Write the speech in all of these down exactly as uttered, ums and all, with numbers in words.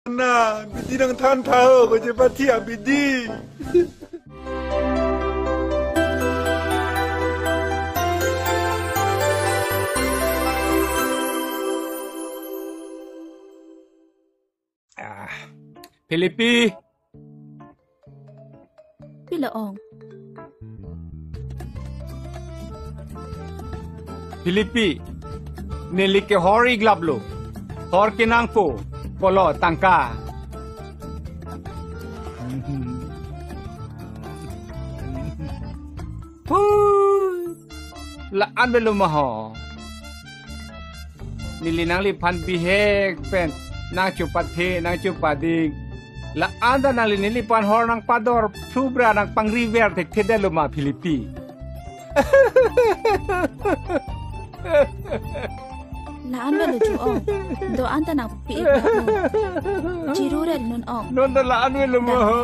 Na, bidi nangthan tha ho, kachepathi abidi. Ah, Philippi. Pilo ong? Philippi, neli ke hor iglap lo. Hor kenangpo, polo tangka. Hui. La-an avelo ma ho. Neli nangliphan bihek pen nangchepathe, nangchepading. La-an ta nangli neliphan hor nangpador, phrubra nangpangriver thekthedetlo ma Philippi. La-an avelo jo ong. Do-an ta nangpi-ik lo. Jiru ret non ong. Non ta la-an avelo ma ho.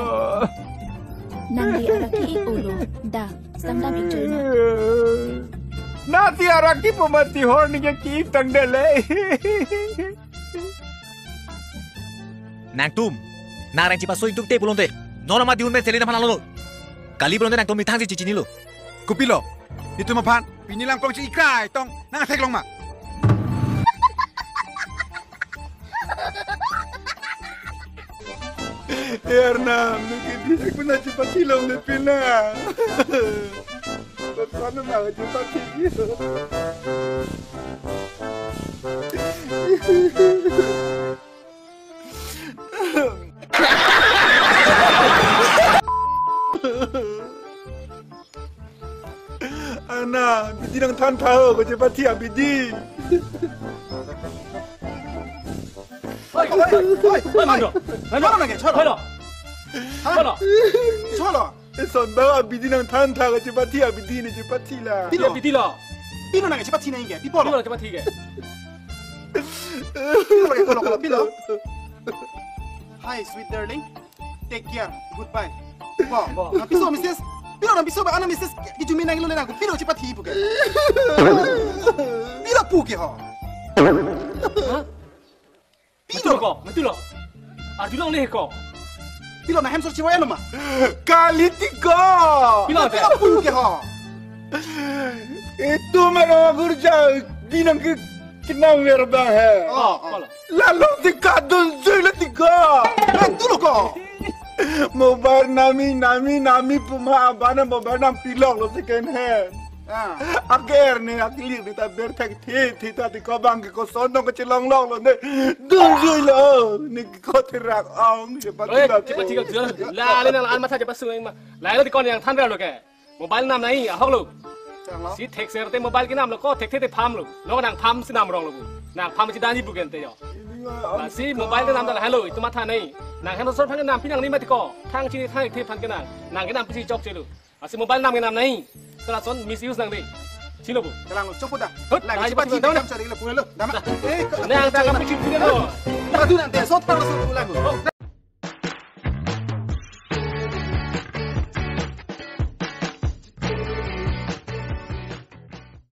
Nangli arak ke-ik olo. Da, stamdam-ik joi na. Nati arak kepo mati hor neke ke-ik tangdet le. Nangtum, nang reng chepaso ingtungte pulote, non amat dihun pen Selin aphan lalo. Kali pulote nangtum methang si chechinilo. Kopilo, netum aphan pini langkong si ikrai tong nangtheklong ma? Arnam, neke bihek pen chepathi longle pina. Koson ma chepathi. Ana, bidi nangthan tha ho, kachepathi abidi. Oi, oi, oi, oi, oi, Mando. Mando. Cholo nangke, cholo. Cholo. Ha? Cholo. Cholo. Eson ba abidi nangthan tha, kachepathi abidi ne chepathi la. Pilo. Abidi lo. Pilo nangke chepathi nangke. Pilo. Pilo chepathi ke. Pilo nangke, pilo, pilo, pilo. Hi, sweet darling. Take care. Goodbye. Bo, bo. Nangpiso, misis. Pilo nangpiso ba, ana misis. Kijumi nanglo le nang. Pilo chepathi puke. Pilo puke ho. Ha? Pilo. Matulo ko, matulo. Arjulong le ko. Pilo na hem sor chiwa lo ma. Kali ti ko. Pilo te. Pilo puke ho. Itum mero gurja binong ke kinam ver ba he. Oh, oh. Lalo ti kadun jui le ti ko. Matulo ko. Mobile nami, nami, nami puma abana mobile nam pilok lo second hand. Ah. Ager ne aklir ne ta ber thek thi thi ta ti ko bang ke koson nong kechelong long lo ne. Dun jui lo ne ko therak ong je ba. Oi, ba eh, ba ti ko jor. La le na la an matha je ba sung ma. La le ti ko nangthan ver lo ke. Mobile nam nai ahok lo. Chang lo. Si thek ser te mobile kenam lo ko thekthe te pham lo. Lo nang pham si nam rong lo. Nang pham si dani bugen te yo. Ini nga. Lasi mobile kenam ta la hello itum matha nai. Nang heno sor phang kenam pinang ni mati ko. Thang chini thang the phang kenang. Nang kenam pisi chok chelo. Lasi mobile nam kenam nai. Kelason misuse nang dei. Chilo bu. Kelang lo, chopot da. Hut, lang, nang chepat ibu chini dong. Kam cari lo, pulang lo. Dama. Eh, ko-, nang ta kam pisi pulang lo. Aduh, nang te, sot pang lo, sot pulang lo.